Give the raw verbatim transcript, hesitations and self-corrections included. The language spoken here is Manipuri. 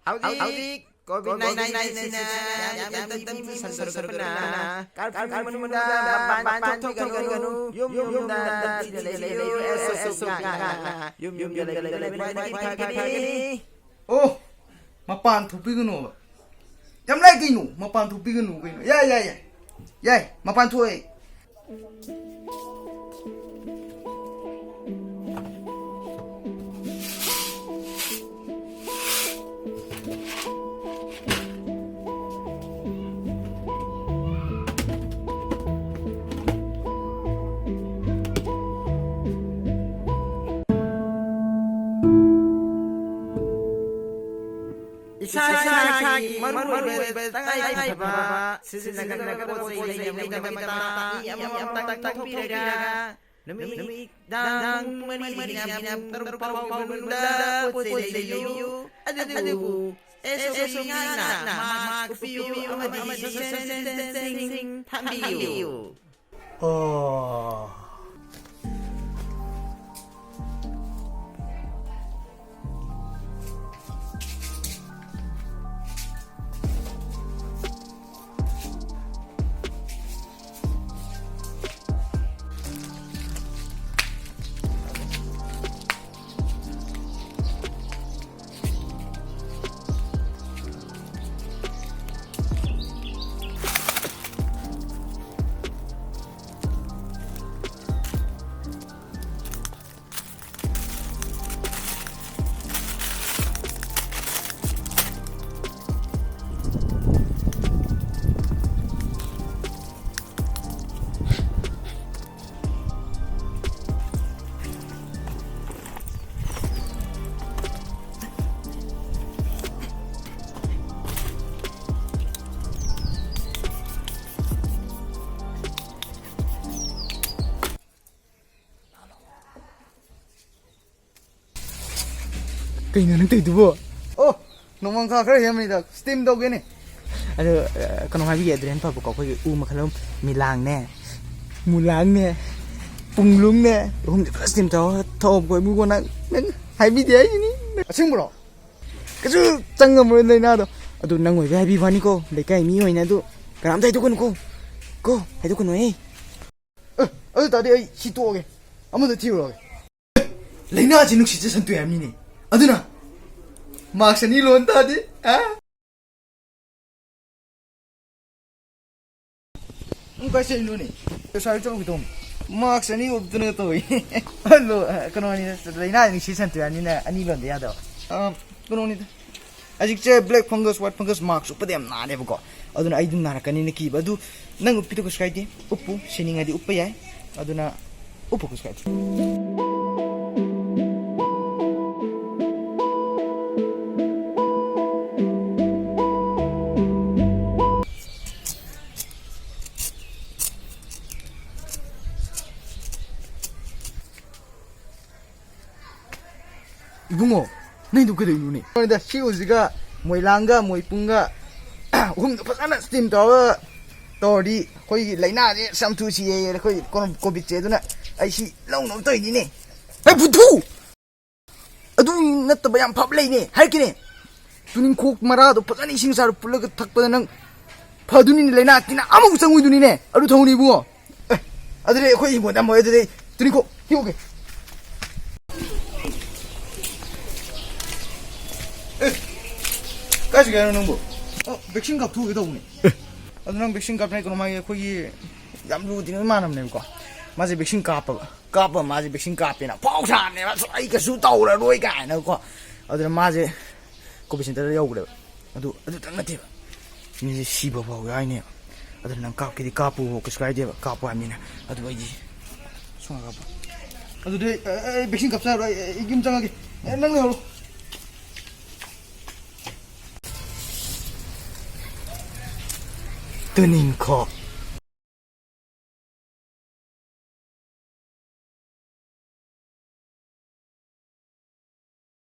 ꯍꯧꯖꯤꯛ ꯀꯣꯚꯤꯗ ꯅꯥꯏꯟꯇꯤꯟ ꯑꯁꯤꯅ ꯌꯥꯝꯅ ꯇꯞ ꯇꯞꯅ ꯁꯟꯗꯣꯔꯛꯄꯅ ꯀꯥꯔꯐ꯭ꯌꯨ ꯃꯅꯨꯡꯗ ꯃꯄꯥꯟ ꯊꯣꯛꯄꯤꯒꯅꯨ, ꯌꯨꯝ ꯌꯨꯝꯗ ꯅꯤꯡꯊꯤꯅ ꯂꯩꯕꯤꯌꯨ꯫ ꯑꯦꯁ ꯑꯣ ꯉꯥꯛꯅ ꯌꯨꯝ ꯌꯨꯝꯗ ꯂꯩꯕꯅ ꯈ꯭ꯋꯥꯏꯗꯒꯤ ꯐꯒꯅꯤ꯫ ꯑꯣ, ꯃꯄꯥꯟ ꯊꯣꯛꯄꯤꯒꯅꯣꯕ꯫ ꯌꯥꯝ ꯂꯥꯏ ꯀꯩꯅꯣ, ꯃꯄꯥꯟ ꯊꯣꯛꯄꯤꯒꯅꯨ ꯀꯩꯅꯣ꯫ ꯌꯥꯏ, ꯌꯥꯏ, ꯌꯥꯏ꯫ ꯌꯥꯏ, ꯃꯄꯥꯟ ꯊꯣꯛꯑꯦ꯫ ꯏꯁꯥ ꯏꯁꯥꯒꯤ ꯃꯔꯨꯑꯣꯏꯕ ꯇꯉꯥꯏ ꯐꯗꯕ ꯁꯤꯖꯤꯟꯅꯒꯗꯕ ꯄꯣꯠ ꯆꯩ ꯂꯩꯅꯕꯒꯤꯗꯃꯛꯇ ꯃꯤ ꯑꯃꯃꯝꯇꯪ ꯊꯣꯛꯄꯤꯔꯒ ꯅꯨꯃꯤꯗꯥꯡ ꯄꯨꯡ ꯃꯔꯤꯗꯒꯤꯅ ꯄꯨꯡ ꯇꯔꯨꯛ ꯐꯥꯎꯕꯒꯤ ꯃꯅꯨꯡꯗ ꯄꯣꯠ ꯆꯩ ꯂꯩꯕꯤꯌꯨ꯫ ꯑꯗꯨꯕꯨ ꯑꯦꯁ ꯑꯣ ꯄꯤ ꯉꯥꯛꯅ ꯃꯥꯁ꯭ꯛ ꯎꯞꯄꯤꯌꯨ ꯑꯃꯗꯤ ꯁꯣꯁꯤꯌꯦꯜ ꯗꯤꯁꯇꯦꯟꯁꯤꯡ ꯊꯝꯕꯤꯌꯨ꯫ ꯑꯣ꯫ ꯀꯩꯅꯣ ꯅꯪ ꯇꯧꯔꯤꯗꯨꯕꯣ? ꯑꯣ, ꯅꯣꯡꯃꯪꯈꯥ ꯈꯔ ꯍꯦꯛꯑꯝꯃꯤꯗ, ꯁ꯭ꯇꯤꯝ ꯇꯧꯒꯦꯅꯦ꯫ ꯑꯗꯣ, ꯑ, ꯀꯩꯅꯣ ꯍꯥꯏꯕꯤꯒꯦ, ꯑꯗꯨꯅ ꯍꯦꯟꯅ ꯐꯕꯀꯣ, ꯑꯩꯈꯣꯏꯒꯤ ꯎ ꯃꯈꯜ ꯑꯍꯨꯝ, ꯃꯤꯂꯥꯡꯅꯦ, ꯃꯨꯂꯥꯡꯅꯦ, ꯄꯨꯡꯂꯨꯡꯅꯦ, ꯑꯍꯨꯝꯁꯦ ꯐꯖꯅ ꯁ꯭ꯇꯤꯝ ꯇꯧꯔꯒ ꯊꯛꯑꯣꯕꯀꯣ ꯏꯕꯨꯡꯉꯣ, ꯅꯪ, ꯅꯪ ꯍꯥꯏꯕꯤꯗꯦ ꯍꯥꯏꯁꯤꯅꯤ꯫ ꯑꯁꯦꯡꯕ꯭ꯔꯣ? ꯀꯩꯁꯨ ꯆꯪꯉꯝꯃꯔꯣꯏ ꯂꯥꯏꯅꯥꯗꯣ꯫ ꯑꯗꯨ ꯅꯪ ꯑꯣꯏꯕꯩ ꯍꯥꯏꯕꯤꯕ ꯋꯥꯅꯤꯀꯣ, ꯂꯩꯀꯥꯏ ꯃꯤ ꯑꯣꯏꯅ ꯑꯗꯨ ꯀꯅꯥꯝꯇ ꯍꯥꯏꯗꯣꯛꯀꯅꯨꯀꯣ꯫ ꯀꯣ, ꯍꯥꯏꯗꯣꯛꯀꯅꯨꯍꯦ꯫ ꯑꯦ, ꯑꯗꯨ ꯇꯥꯔꯗꯤ ꯑꯩ ꯁꯤ ꯇꯣꯛꯑꯒꯦ, ꯑꯃꯗ ꯊꯤꯔꯨꯔꯒꯦ꯫ ꯂꯥꯏꯅꯥꯁꯤ ꯅꯨꯡꯁꯤꯠꯁꯦ ꯁꯟꯇꯣꯛꯑꯦ ꯍꯥꯏꯕꯅꯤꯅꯦ꯫ ꯑꯗꯨꯅ ꯃꯥꯛꯁ ꯑꯅꯤ ꯂꯣꯟ ꯇꯥꯔꯗꯤ꯫ ꯑ? ꯅꯪ ꯀꯥꯏ ꯆꯠꯂꯤꯅꯣꯅꯦ? ꯉꯁꯥꯏ ꯆꯠꯂꯨꯒꯦ ꯇꯧꯅꯤ꯫ ꯃꯥꯛꯁ ꯑꯅꯤ ꯎꯞꯇꯅ ꯇꯧꯏ꯫ ꯍꯜꯂꯣ, ꯑ, ꯀꯩꯅꯣꯅꯤꯗ, ꯂꯥꯏꯅꯥ ꯅꯨꯡꯁꯤ ꯁꯟꯇꯣꯛ ꯍꯥꯏꯕꯅꯤꯅ ꯑꯅꯤ ꯂꯣꯟꯗ ꯌꯥꯗꯕ꯫ ꯑ, ꯀꯩꯅꯣꯅꯤꯗ꯫ ꯍꯧꯖꯤꯛꯁꯦ black fungus, white fungus ꯃꯥꯛꯁ ꯎꯞꯄꯗ ꯌꯥꯝ ꯅꯥꯔꯦꯕꯀꯣ꯫ ꯑꯗꯨꯅ ꯑꯩ ꯑꯗꯨꯝ ꯅꯥꯔꯛꯀꯅꯤꯅ ꯀꯤꯕ꯫ ꯑꯗꯨ ꯅꯪ ꯎꯞꯄꯤꯗꯣ ꯀꯩꯁꯨ ꯀꯥꯏꯗꯦ꯫ ꯎꯞꯄꯨ, ꯁꯤꯅꯤꯡꯉꯗꯤ ꯎꯞꯄ ꯌꯥꯏ꯫ ꯑꯗꯨꯅ ꯎꯞꯄꯨ, ꯀꯩꯁꯨ ꯀꯥꯏꯗꯦ꯫ ꯏꯕꯨꯡꯉꯣ, ꯅꯪꯗꯨ ꯀꯩꯗꯧꯔꯤꯅꯣꯅꯦ? ꯁꯤ ꯎꯁꯤꯒ ꯃꯣꯏꯂꯥꯡꯒ ꯃꯣꯏꯄꯨꯡꯒ ꯑꯍꯨꯝꯗꯣ ꯐꯖꯅ steam ꯇꯧꯔꯒ ꯇꯧꯔꯗꯤ ꯑꯩꯈꯣꯏꯒꯤ ꯂꯥꯏꯅꯥꯁꯦ ꯌꯥꯝ ꯊꯨꯅ ꯁꯤꯌꯦ ꯑꯩꯈꯣꯏ ꯀꯣꯔꯣ-, ꯀꯣꯚꯤꯗꯁꯦ꯫ ꯑꯗꯨꯅ ꯑꯩ ꯁꯤ ꯂꯧꯅꯕ ꯇꯧꯔꯤꯅꯤꯅꯦ꯫ ꯍꯦ, ꯕꯨꯙꯨ! ꯑꯗꯨ ꯅꯠꯇꯕ ꯌꯥꯝ ꯐꯕ ꯂꯩꯅꯦ, ꯍꯥꯏꯔꯛꯀꯦꯅꯦ꯫ ꯇꯨꯅꯤꯡꯈꯣꯛ ꯃꯔꯥꯗꯣ ꯐꯖꯅ ꯏꯁꯤꯡ ꯑꯁꯥꯕꯗ ꯐꯨꯠꯂꯒ ꯊꯛꯄꯗ ꯅꯪ ꯐꯗꯨꯅꯤꯅꯦ, ꯂꯥꯏꯅꯥ ꯇꯤꯟꯅꯥ ꯑꯃꯐꯥꯎ ꯆꯪꯉꯣꯏꯗꯨꯅꯤꯅꯦ꯫ ꯑꯗꯨ ꯊꯧꯅꯤ ꯏꯕꯨꯡꯉꯣ꯫ ꯑꯦ, ꯑꯗꯨꯗꯤ ꯑꯩꯈꯣꯏ ꯍꯤꯡꯒꯣꯜꯗ ꯌꯥꯝ ꯍꯧꯋꯦ, ꯑꯗꯨꯗꯤ ꯑꯩ ꯇꯨꯅꯤꯡꯈꯣꯛ ꯍꯦꯛꯎꯒꯦ꯫ ꯑꯦ, ꯀꯥꯏ ꯆꯠꯀꯦ ꯍꯥꯏꯅꯣ ꯅꯪꯕꯨ? ꯑ, vaccine ꯀꯥꯞꯊꯣꯛꯎꯒꯦ ꯇꯧꯕꯅꯦ꯫ ꯑꯗꯨ ꯅꯪ vaccine ꯀꯥꯞꯄꯅ ꯀꯩꯅꯣ ꯃꯥꯒꯤ ꯑꯩꯈꯣꯏꯒꯤ ꯌꯥꯝ ꯂꯨꯅ ꯇꯤꯟꯅꯕ ꯏꯃꯥꯟꯅꯕꯅꯦꯕꯀꯣ꯫ ꯃꯥꯁꯦ vaccine ꯀꯥꯞꯄꯕ꯫ ꯀꯥꯞꯄ ꯃꯥꯁꯦ vaccine ꯀꯥꯞꯄꯦꯅ ꯐꯥꯎ ꯁꯥꯔꯅꯦꯕ, "ꯑꯁ, ꯑꯩ ꯀꯩꯁꯨ ꯇꯧꯔꯔꯣꯏ" ꯀꯥꯏꯅꯀꯣ꯫ ꯑꯗꯨꯅ ꯃꯥꯁꯦ ꯀꯣꯚꯤꯗ ꯁꯦꯟꯇꯔꯗ ꯌꯧꯈ꯭ꯔꯦꯕ꯫ ꯑꯗꯨ ꯑꯗꯨꯇꯪ ꯅꯠꯇꯦꯕ, ꯃꯤꯁꯦ ꯁꯤꯕ ꯐꯥꯎ ꯌꯥꯎꯔꯤꯅꯦꯕ꯫ ꯑꯗꯨꯅ ꯅꯪ ꯀꯥꯞꯀꯦꯗꯤ ꯀꯥꯞꯄꯨ, ꯀꯩꯁꯨ ꯀꯥꯏꯗꯦꯕ, ꯀꯥꯞꯄꯨ ꯍꯥꯏꯕꯅꯤꯅ꯫ ꯑꯗꯨ ꯑꯩꯗꯤ ꯁꯨꯡꯀꯥꯞ ꯀꯥꯞꯄꯣꯏ꯫ ꯑꯗꯨꯗꯤ ꯑꯩ, ꯑꯩ, ꯑꯩ vaccine ꯀꯥꯞꯆꯔꯔꯣꯏ, ꯑꯩ, ꯑꯩ ꯌꯨꯝ ꯆꯪꯉꯒꯦ꯫ ꯑꯦ, ꯅꯪ ꯂꯩꯍꯧꯔꯣ꯫ ꯇꯨꯅꯤꯡꯈꯣꯛ꯫